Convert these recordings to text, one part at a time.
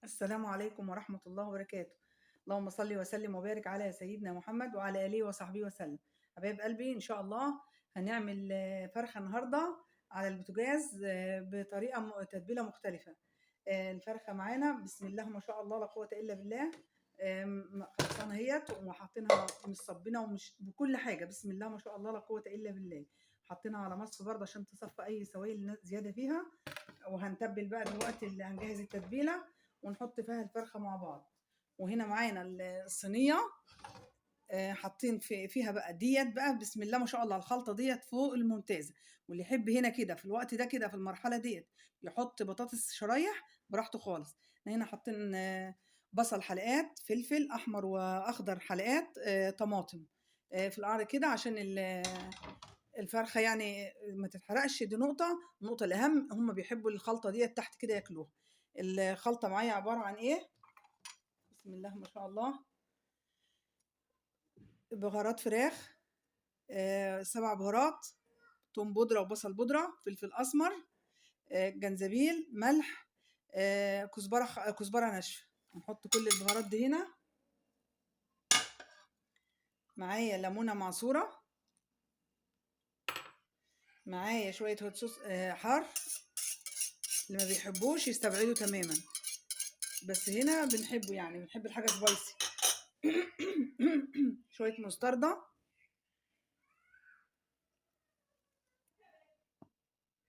السلام عليكم ورحمة الله وبركاته. اللهم صل وسلم وبارك على سيدنا محمد وعلى آله وصحبه وسلم. حبايب قلبي، إن شاء الله هنعمل فرخة النهاردة على البوتاجاز بطريقة تتبيلة مختلفة. الفرخة معانا بسم الله ما شاء الله لا قوة إلا بالله، خلصانة اهيت وحاطينها مصبينة ومش بكل حاجة، بسم الله ما شاء الله لا قوة إلا بالله. حاطينها على مصف برضه عشان تصفى أي سوائل زيادة فيها. وهنتبل بقى دلوقتي، اللي هنجهز التتبيلة ونحط فيها الفرخة مع بعض. وهنا معانا الصينية، حاطين فيها بقى ديت بقى بسم الله ما شاء الله، الخلطة ديت فوق الممتازة. واللي يحب هنا كده في الوقت ده كده في المرحلة ديت يحط بطاطس شرايح براحته خالص. هنا حاطين بصل حلقات، فلفل أحمر وأخضر حلقات، طماطم، في القعر كده عشان الفرخة يعني ما تتحرقش. دي نقطة. النقطة الأهم، هم بيحبوا الخلطة ديت تحت كده ياكلوها. الخلطة معايا عبارة عن إيه؟ بسم الله ما شاء الله، بهارات فراخ، 7 بهارات، توم بودرة وبصل بودرة، فلفل أسمر، جنزبيل، ملح، كزبرة ناشفة. هنحط كل البهارات دي هنا. معايا ليمونة معصورة، معايا شوية هوت صوص، حار، اللي ما بيحبوش يستبعدوا تماما، بس هنا بنحبه، يعني بنحب الحاجة سبايسي. شوية مستردة،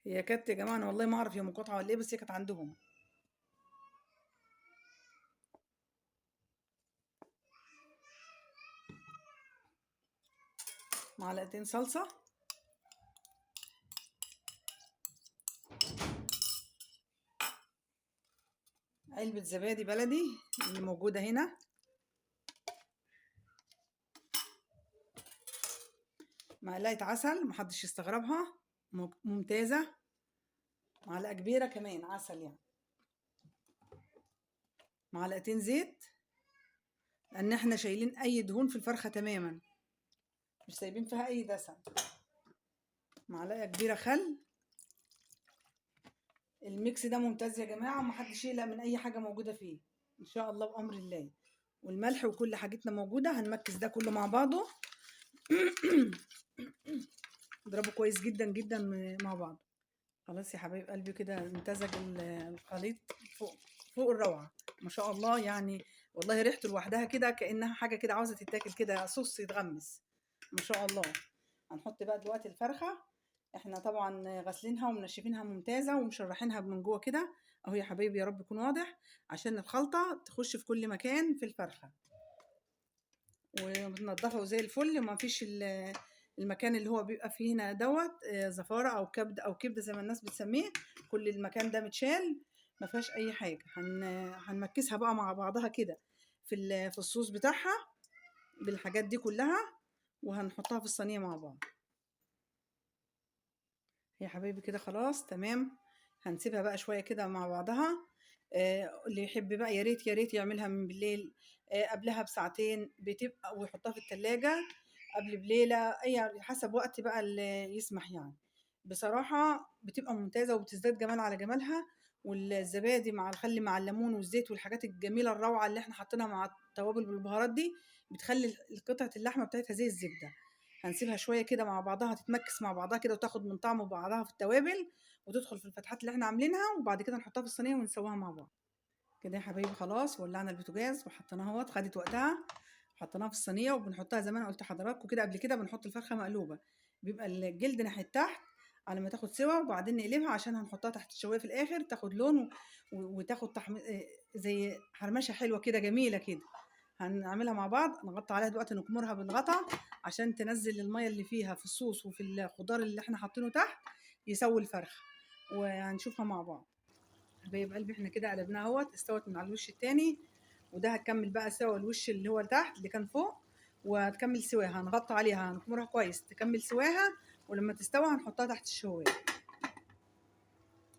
هي كانت يا جماعة أنا والله ما أعرف هي مقاطعة ولا إيه، بس هي كانت عندهم. معلقتين صلصة، علبة زبادي بلدي اللي موجودة هنا، معلقة عسل محدش يستغربها، ممتازة، معلقة كبيرة كمان عسل يعني، معلقتين زيت، لأن احنا شايلين أي دهون في الفرخة تماما، مش سايبين فيها أي دسم. معلقة كبيرة خل. الميكس ده ممتاز يا جماعة، ومحدش يقلق من أي حاجة موجودة فيه إن شاء الله بأمر الله. والملح وكل حاجتنا موجودة. هنمكس ده كله مع بعضه، نضربه كويس جدا جدا مع بعض. خلاص يا حبايب قلبي كده امتزج الخليط فوق الروعة ما شاء الله. يعني والله ريحته لوحدها كده كأنها حاجة كده عاوزة تتاكل كده، صوص يتغمس ما شاء الله. هنحط بقى دلوقتي الفرخة، احنا طبعا غاسلينها ومنشفينها ممتازة ومشرحينها من جوه كده اهو يا حبايبي، يا رب يكون واضح، عشان الخلطة تخش في كل مكان في الفرخة، وننضفه زي الفل. ما فيش المكان اللي هو بيبقى فيه هنا دوت، زفارة او كبد او كبدة زي ما الناس بتسميه، كل المكان ده متشال ما فيهاش اي حاجة. هنمكسها بقى مع بعضها كده في الصوص بتاعها بالحاجات دي كلها، وهنحطها في الصينية مع بعض يا حبايبي كده. خلاص تمام، هنسيبها بقى شوية كده مع بعضها. اللي يحب بقى يا ريت يا ريت يعملها من بالليل، قبلها بساعتين بتبقى، ويحطها في التلاجة قبل بليلة، أي حسب وقت بقى اللي يسمح يعني. بصراحة بتبقى ممتازة وبتزداد جمال على جمالها. والزبادي مع الخل مع الليمون والزيت والحاجات الجميلة الروعة اللي احنا حاطينها مع التوابل بالبهارات دي بتخلي قطعة اللحمة بتاعتها زي الزبدة. هنسيبها شوية كده مع بعضها تتمكس مع بعضها كده، وتاخد من طعم بعضها في التوابل، وتدخل في الفتحات اللي احنا عاملينها، وبعد كده نحطها في الصينية ونسويها مع بعض كده يا حبايبي. خلاص ولعنا البوتاجاز وحطيناها اهوت، خدت وقتها، حطيناها في الصينية. وبنحطها زي ما انا قلت لحضراتكم كده قبل كده، بنحط الفرخة مقلوبة، بيبقى الجلد ناحية تحت على ما تاخد سوا، وبعدين نقلبها عشان هنحطها تحت الشواية في الآخر، تاخد لون وتاخد زي حرمشة حلوة كده جميلة كده. هنعملها مع بعض، نغطي عليها دلوقتي، نكمرها بالغطا عشان تنزل المية اللي فيها في الصوص وفي الخضار اللي احنا حاطينه تحت، يسوي الفرخة. وهنشوفها مع بعض حبايب قلبي. احنا كده قلبناها اهوت، استوت من على الوش التاني، وده هتكمل بقى سوا الوش اللي هو تحت اللي كان فوق، وهتكمل سواها. هنغطي عليها، هنخمرها كويس تكمل سواها، ولما تستوى هنحطها تحت الشوايه.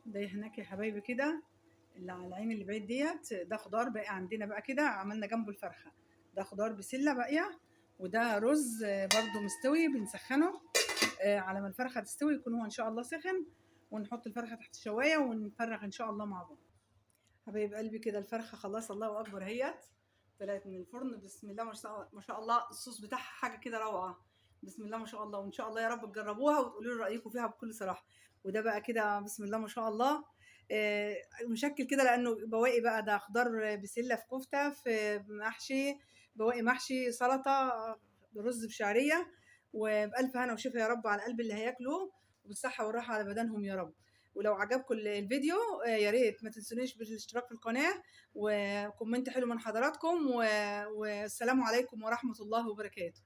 ده هناك يا حبايبي كده اللي على العين اللي بعيد ديت، ده خضار باقي عندنا بقى كده، عملنا جنبه الفرخه. ده خضار بسله باقيه، وده رز برده مستوي بنسخنه، على ما الفرخه تستوي يكون هو ان شاء الله سخن، ونحط الفرخه تحت الشوايه ونفرغ ان شاء الله مع بعض. حبايب قلبي كده الفرخه خلاص الله اكبر اهيت طلعت من الفرن، بسم الله ما شاء الله، الصوص بتاعها حاجة كده روعه، بسم الله ما شاء الله. وان شاء الله يا رب تجربوها وتقولوا لي رايكم فيها بكل صراحة. وده بقى كده بسم الله ما شاء الله مشكل كده، لانه بواقي بقى ده خضار بسلة في كفته في محشي، بواقي محشي، سلطة، رز بشعريه. وبألف هنا وشفا يا رب على قلب اللي هياكلوه، وبالصحه والراحة على بدنهم يا رب. ولو عجبكم الفيديو يا ريت ما تنسونيش بالاشتراك في القناة و comment حلو من حضراتكم، والسلام عليكم ورحمة الله وبركاته.